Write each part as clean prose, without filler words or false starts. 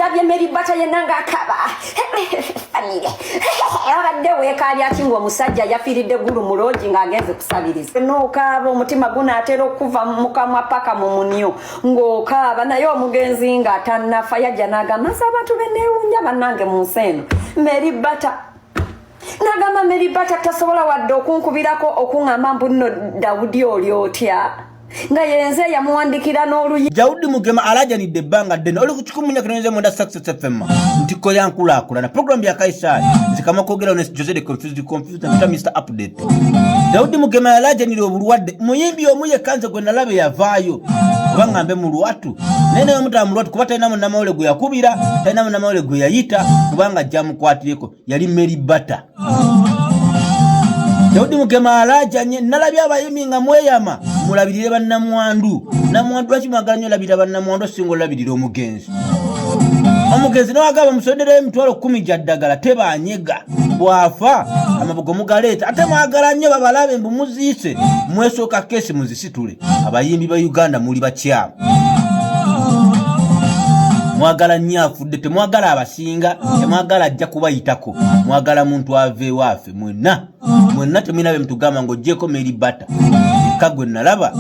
Ndabye Mary Bata yenna ng'akaba famire abadde weekaabya ki ng'omusajja yafiiridde gulu mu loogi ng'agenze kusabiriza n'okaaba, omutima gunaatera okuva mu kamwa paka mu munyo ng'okaaba. Naye omugenzi nga tannafa yajja n'agamba, "Nze abantu beneewuunya bannange mu nsi eno." Mary Bata nagamba, "Mary Bata tasobola wadde okunkubirako okuŋŋamba mbu nno Dawudi oli otya," nga yenze yamuwandikira n'oluyi. Daudi Mugema alajanidde ebbanga ddene. Oli ku 149 Success FM, ntikko ya nkulaakulana, programu ya Kaisaali. Nzikama kwogera ne Jose the Confused Confused and Mr Update. Daudi Mugema yalajanira obulwadde. Muyimbi omu yekka nze gwe nalaba yavaayo, oba ŋŋambe mu lwatu, naye naye omutaba mu lwatu, kuba talina munnamawule gwe yakubira, talina munnamawule gwe yayita, kubanga ajja amukwatireko, yali Mary Bata. Daudi Mugema alajanye. Nalabye abayimbi nga mweyama mulabirire bannamwandu. Namwandu, lwaki mwagala nnyo olabirira bannamwandu osinga olabirira omugenzi? Omugenzi newagaba musonderayo 100,000 gya ddagala, tebanyega. Bw'afa amabugo mugaleeta, ate mwagala nnyo babalabe mbu muziise. Mwesooka keesi muzisitule. Abayimbi ba Uganda muli bakyamu, mwagala nnyo afudde, temwagala abasinga, temwagala ajja kubayitako, mwagala muntu aveewo afe. Mwenna mwenna temulina be mutugamba ng'oggyeko Mary Bata eka gwe nalaba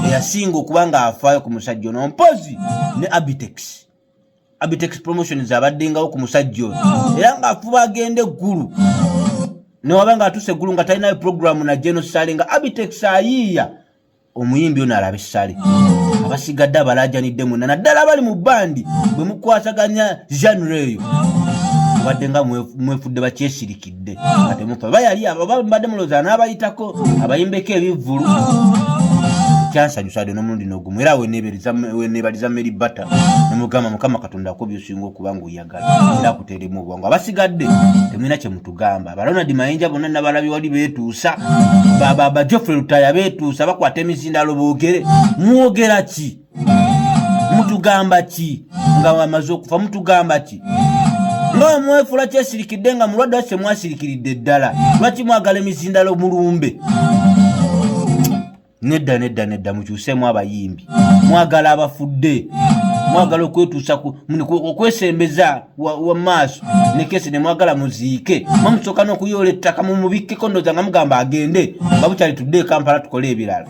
eyasinga okuba nga afaayo ku musajja ono, mpozi ne Abitex. Abitex Promotions abaddengawo ku musajja ono, era ng'afuba agenda eggulu. Newaba nga atuuse eggulu nga talinayo programu na genosale, nga Abitex ayiiya omuyimbi ono alaba essale. Abasigadde abalajanidde mwenna, naddala abali mu bandi, bwe mukwasaganya genre eyo, mubadde nga mwefudde bakyesirikidde nga temufa. Oba yali oba mbadde mulowooza n'abayitako abayimbeko ebivvulu. Kyansanyusa dde n'omulundi n'ogumu, era weneebaliza Mary Bata, nemugamba, "Mukama Katonda ako byosinga okuba nga oyagala, era akuteeremu obwangu." Abasigadde temulina kye mutugamba. Ba Ronald Mayinja bonna nabalabye wali beetuusa, ba Geoffrey Lutaya beetuusa, bakwata emizindalo boogere. Mwogera ki? Mutugamba ki nga bamaze okufa? Mutugamba ki nga mwefula kyesirikidde nga mulwadde? Waki temwasirikiridde ddala? Lwaki mwagala emizindalo mulumbe? Nedda, nedda, nedda, mukyuseemu abayimbi. Mwagala abafudde, mwagala okwetuusa okwesembeza wa maaso nekesi, nemwagala muziike. Mwamusooka n'okuyoola ettaka mumubikkeko, ndooza nga mugamba agende nga bukyali, tudde e Kampala tukole ebirala.